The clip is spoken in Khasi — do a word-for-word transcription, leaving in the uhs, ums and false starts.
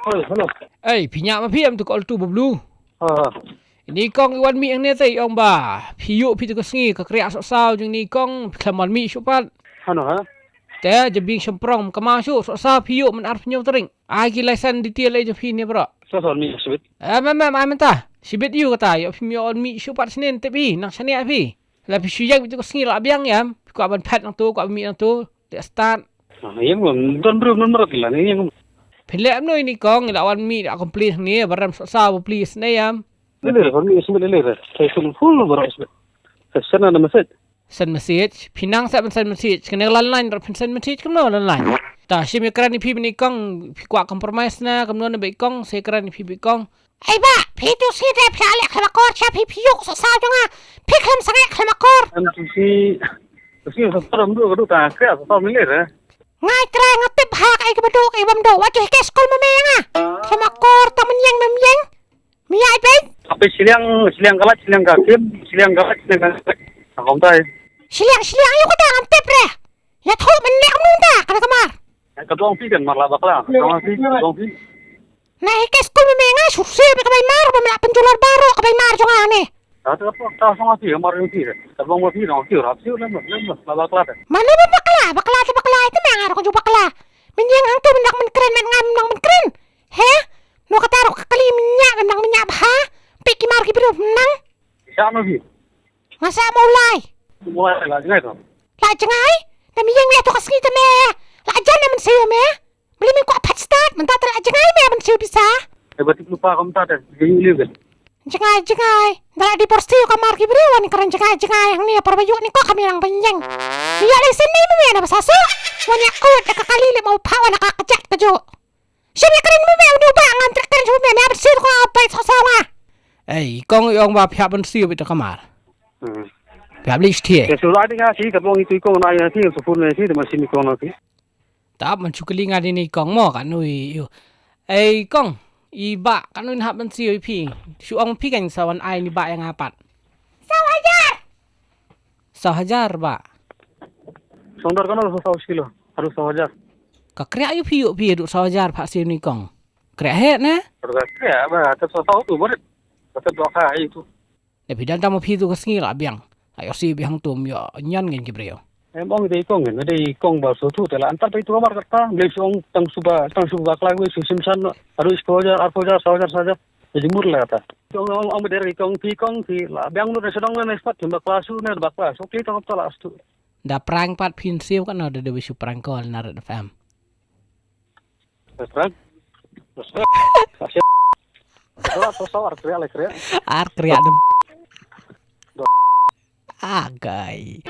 Oi, hello. Ei, phi ñiah ma phi em tu ka Alto ba blue. Ha. Ini kong i wan mih hangne te i ong ba phi ïoh phi tu ka sngi ka kriah sohsaw jong ini kong phi khlem wan mih shuh pat. Hano ha? Te jabieng shymprong ka ma shuh sohsaw phi ïoh man ar phi ñiew tarik. Ai ki license detail ei jong phi ne bro. Sohsaw wan mih shibit. Em em em ai mynta. Shibit ïoh kata ïoh phi ïoh wan mih shuh pat snen te phi nang shane phi. La phi shu ïeng phi tu ka sngi la biang em. Phi kwah ban phet nang tu kwah ban mih nang tu. Te start. Ïeng don briew non marat la ïeng. Phi leh mno ini kong la wan mih la complain hangne ba rem sohsaw ba please ne em. Lele wan mih smet lele re. Te sun full ba ros. Te send a message. Send message. Phi nang sa ban send message. Kane landline ra phin send message kumno landline. Ta shim ïa kren ïa phi bad i kong phi kwah compromise na kumno na bad i kong sa ïa kren ïa phi bad i kong. Ei bah, phi tu sngi te phi la leh khlem akor sha phi phi ïoh sohsaw jong nga. Phi khlem sangeh khlem akor. Em tu sngi tu sngi sohsaw dum du ka du ta kre sohsaw mih lele re. Nga i trai nga tip ha kaei kaba duk kaei bym duk wat ju hi ke skul ma me ïa nga. Khlem akor tang myn ïeng mem ïeng. Mi ïa i peit. Ape shiliang shiliang ka lait shiliang ka kim shiliang ka lait shiliang ka lait. Ka kong tai. Shiliang shiliang ïa kata ngam tip re. Ïa thoh mynne kam nungta ka da ka mar. Ka dong phi kan mar la bakla ka dong phi ka dong phi. Na hi ke skul ma me nga shu siew ïa ka bai mar ba me la pynjulor baroh ka bai mar jong nga ne. Ka ta ka ta song phi mar jong phi. Ka dong ma phi dong phi rap siew lem lem la bakla ta. Mano ba bakla bakla ta bakla ita me nga rong ju bakla. Mynjeng hangtu myndak mynkren met nga myndak mynkren. He? No kata rok ka kali mynjak myndak mynjak bha. Pik ki mar ki briew mynang. Sha ma phi. Nga sa ma u lai. Mo la jngai to. La jngai. Da mynjeng me to ka sngi te me. La jan na mynsiem me. Beli me kwah phat stad mynta te la jngai me mynsiem bisa. E ba tip lupa kam ta te. Jngai jngai. Da la divorce ka mar ki briew wan kren jngai jngai hangne por ba ïoh ni ko kam ïa nang bynjeng. Ïa lei sen nei me na ba sa so. Wan ïa kut da ka kali le mau pha wan ka kajat ka jo. Shem ïa kren me me u ba ngan trek kren shu me me ba sir ko bai so sa wa. Ei kong i ong ba phi hap ban sir bit ka mar. Hmm. Phi hap list thie. Ke su la ding ha si ka bong itu i kong na ya si su phone me si de ma si mi kong na si. Tap man shu kali nga dini kong mo ka nui yu. Ei kong i ba ka nui hap ban sir phi. Shu ong phi kan sa wan ai ni ba ïa nga pat. Saw hajar. Saw hajar ba. Song dar kana saw kilo. Haru saw hajar. Ka kriah ïa phi ïa phi haduh saw hajar phah siew ni kong. Kriah heh ne? Ka kriah ba ta saw saw tu barit. Ba ta dok ha ai tu. Ne phi dan tam phi tu ka sngi la biang. Ayo si biang tu ym ïoh ñion ngen ki briew. Em ong dei kong ngen dei kong ba so tu te la antar dei tu mar kata. Blei song tang suba tang suba kla wei su sim san. Haru saw hajar, arphew hajar, saw hajar, saw hajar. Jadi mur la kata. Kong ong ong dei kong phi kong phi la biang nu ne sodong ne spot ba kla su ne ba kla. So kli tang ta la stu. Da prank pat phin siew kan da dewi su prank call na Red F M. Prank? Prank? Prank? Prank? Ar kriah dem. Agai.